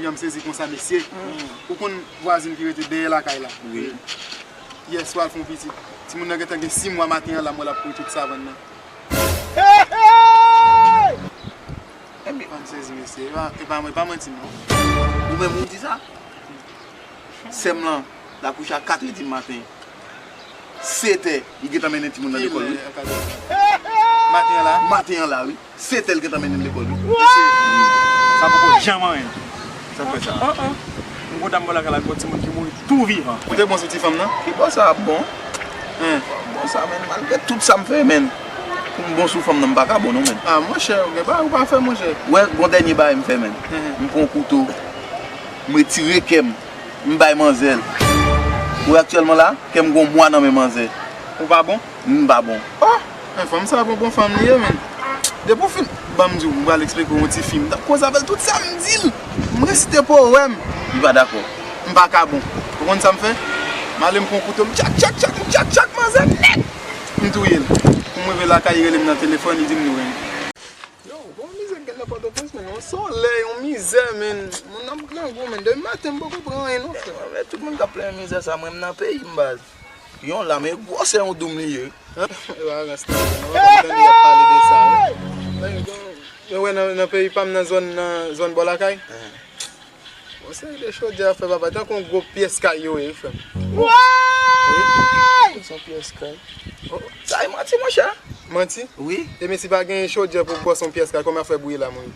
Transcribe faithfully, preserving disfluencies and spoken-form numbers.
Jan m sezi konsa, mesye. Ou konn vwazin ki rete dèyè lakay la? Wi. Yè swa, l fè yon pitit. Timoun nan gentan gen sis mwa, maten an la, m wè l ap kouri tout savann nan. Ebyen, m sezi, mesye. E pa, e pa, e pa manti, non. Ou menm, ou di sa? Sè m lan, l ap kouche a kat è di maten. Sèt è, li gentan mennen timoun nan lekòl, wi. Kilè? Maten an la? Maten an la, wi. Sèt è, li gentan mennen l lekòl, wi. Sa poko janm anyen. Sa fè sa. An, an. M kontan m wè lakay la, gon timoun ki mouri tou vivan. Ou te bon sou ti fanm nan? Ki bò sa ap bon? Hein? Bon sa, men, malgre tout sa m fè, men, pou m bon sou fanm nan, m pa ka bon, non, men. Ah, monchè, ou gen bagay ou pa fè, monchè. Wè, gon dènye bagay m fè, men. M pran yon kouto, m retire kè m. M bay manzè l. Ou wè aktyèlman la, kè m gon mwa nan men manzè. Ou pa bon? M pa bon. Oh! Men fanm sa a bon, bon fanm li ye, men. Depi w fin ban m di w, m pral eksplike w yon ti fi, m t ap koze avè l tout sa m di l. M resite powèm. Li pa dakò. M pa ka bon. Ou konn sa m fè? M ale m pran kouto, m tchak, tchak, tchak, m tchak, tchak manzè nèt. M touye l. Pou m rive lakay, li rele m nan telefòn, li di m nou renmen. Yo, gon mizè k gen nan Pòtoprens, men, yon solèy, yon mizè, men. Moun nan grangou, men. Depi maten, m poko pran anyen, non, frè. Men tout moun k ap plenyen mizè sa, mwen, m nan peyi m, baz. Yon la, men gwosè yon doum li ye. Yo, a rans nan, non, m ap tande y ap pale de sa, wi. Men, yo, yo, wè nan, nan peyi pa m, nan zòn, nan zòn bò lakay. Bon, se de chodyè a fè papa, tankou yon gwo pyès kay yo ye, wi, frè m. Wi. Se yon pyès kay. Oh, sa e manti, monchè. Manti? Wi. Ebyen, si pa gen chodyè pou bwòs yon pyès kay, kòman y ap fè bouyi lam, wi?